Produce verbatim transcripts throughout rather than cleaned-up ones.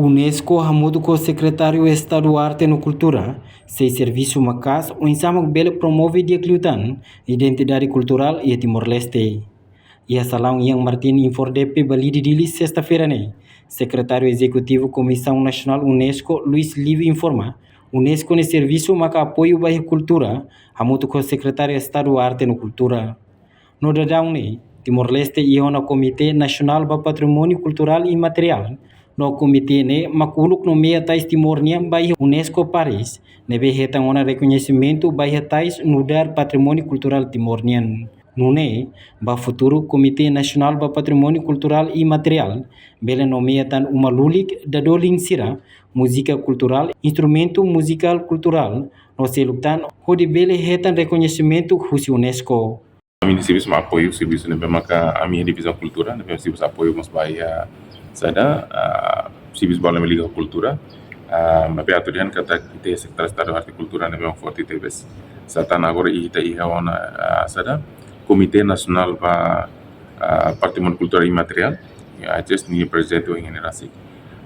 UNESCO hamutuk ho Sekretáriu Estadu Arte no Kultura sei servisu maka'as oinsá mak bele promove di'ak liután identidade kulturál iha Timor-Leste. Iha salaun Ian Martin Infor DP Balide, Dili, sesta-feira ne'e, Sekretáriu Ezekutivu Komisaun Nasionál UNESCO, Luís Livi, informa, UNESCO nia servisu maka apoiu ba iha kultura, hamutuk ho Sekretáriu Estadu Arte no Kultura. No daudaun ne'e, Timor-Leste iha ona Komité Nasionál ba Patrimóniu Kulturál Imateriál, no komité ne'e mak uluk nomeia tais Timor nian ba iha UNESCO Paris, ne'ebé hetan ona rekoñesimentu ba iha tais nu'udar patrimóniu kulturál Timor nian. Nune'e, ba futuru, Komité Nasionál ba Patrimóniu Kulturál Imateriál bele nomeia tan uma lulik, dadolin sira, múzika kulturál, instrumentu muzikál kulturál, no seluk tan, hodi bele hetan rekoñesimentu husi UNESCO. Ami-nia servisu mak apoiu, servisu ne'ebé maka ami iha Divizaun Kultura, ne'ebé servisu apoiu mós ba iha saida, ah, servisu balu ne'ebé liga ho kultura. Ah, maibé atu dehan katak ita iha Sekretáriu Estadu Arte Kultura ne'ebé mak forte tebes. Sá tan agora ita iha ona, ah, saida, Komité Nasionál ba, ah, Patrimóniu Kulturál Imateriál, ya, ACS nia prezidente ohin ne'e rasik.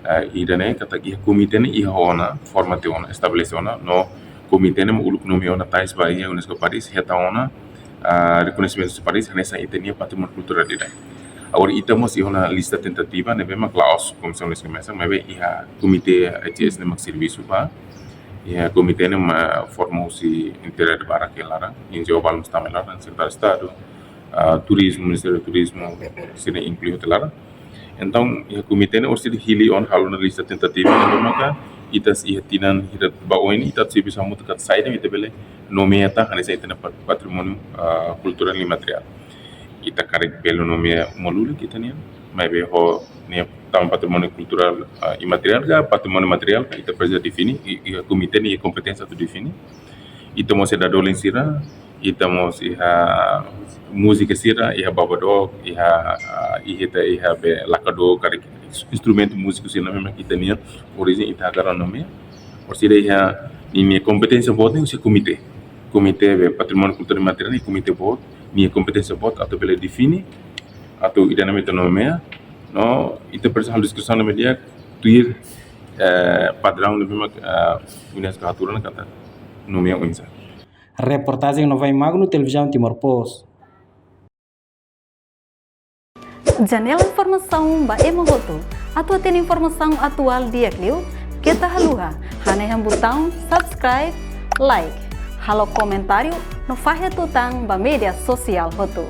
Ah, ida-ne'e katak iha komité ne'e iha ona, forma tiha ona, estabelese ona, no komité ne'e mak uluk nomeia ona tais ba iha UNESCO Paris, hetan ona, ah, rekoñesimentu husi Paris, hanesan ita-nia patrimóniu kulturál ida. Agora ita mós iha ona lista tentativa, ne'ebé mak la'ós Komisaun UNESCO mesak, maibé iha komité ACS ne'e mak servisu ba, iha komité ne'e mak forma husi entidade barak iha laran, NGO balu mós tama iha laran, Sekretáriu Estadu, ah, Turizmu, Ministériu Turizmu, sira inklui hotu iha laran. Entaun, iha komité ne'e orsida hili ona halo ona lista tentativa, ne'ebé maka ita iha tinan hirak ba oin, ita servisu hamutuk katak saida ita bele nomeia tan hanesan ita-nia pat-, patrimóniu, ah, kulturál imateriál. Ita karik bele nomeia uma lulik ita-nian, maibé ho nia tama patrimóniu kulturál, ah, imateriál ka patrimóniu materiál ka, ita presiza define, i, i komité nia kompeténsia atu define. Ita mós iha dadolin sira, ita mós iha múzika sira, iha baba dook, iha, ah, iha ita iha be lakadó, karik instrumentu múziku sira ne'ebé mak ita-nia orijen ita hakarak nomeia. Orsida iha ninia kompeténsia boot ne'e husi komité. Komité be patrimóniu kulturál imateriál ne'e komité boot, nia kompeténsia boot atu bele define, atu ida-ne'e mak ita nomeia, no ita presiza halo deskrisaun ne'ebé di'ak, tuir, eh, padraun ne'ebé mak, eh, UNESCO haturan katak nomeia oinsá. Reportajen Novai Magno, Televizaun Timor Post. Janela informasaun ba ema hotu. Atu hatene informasaun atuál di'ak liu, keta haluha hanehan butaun subscribe, like, halo komentáriu no fahe tutan ba média sosiál hotu.